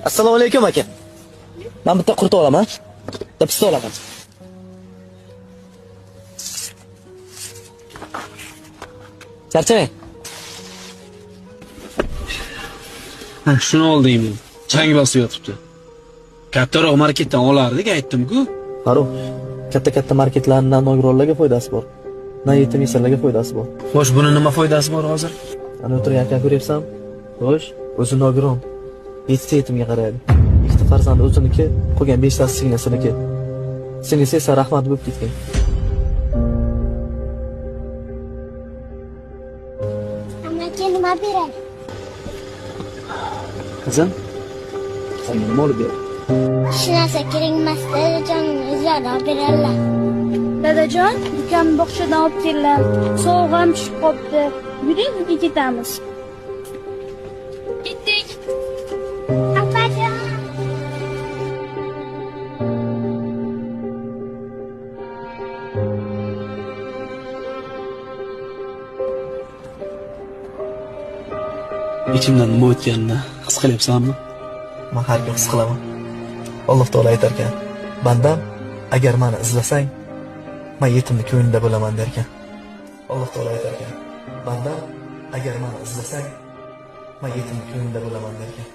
Assalomu alaykum aka. Men bitta qurt olaman. Bitta pista olaman. Charchamang. Ha, shuni oldingmi? Chang bosib yotibdi. Kattaroq marketdan olardik, aytdim-ku. Farruh, katta-katta marketlarning na nogironlarga foydasi bor, na yetim yesirlarga foydasi bor. Xo'sh, buni nima foydasi bor hozir? Ana o'tirgan akani ko'ryapsanmi? Xo'sh, O'zi nogiron. Yettita yetimga qaraydi. Ikkita farzandi o'ziniki, qolgan beshtasi singlisiniki. Singlisi esa rahmat bo'lib ketgan. Amaki nima beradi? Qizim, senga nima olib berdi? Hech narsa kerak emas, dadajonim o'zlari olib beradilar. Dadajon, ukam bog'chadan olib keldim. Sovuq ham tushib qolibdi. Yuring, uyga ketamiz. Ketdik. Opajon. Ichimdan nima o'tganini his qilyapsanmi? Men har kun his qilaman. Alloh taolo aytar ekan, bandam, agar meni izlasang, men yetimni ko'nglida bo'laman derkan. Alloh taolo aytar ekan, bandam, agar meni izlasang, men yetimni ko'nglida bo'laman derkan.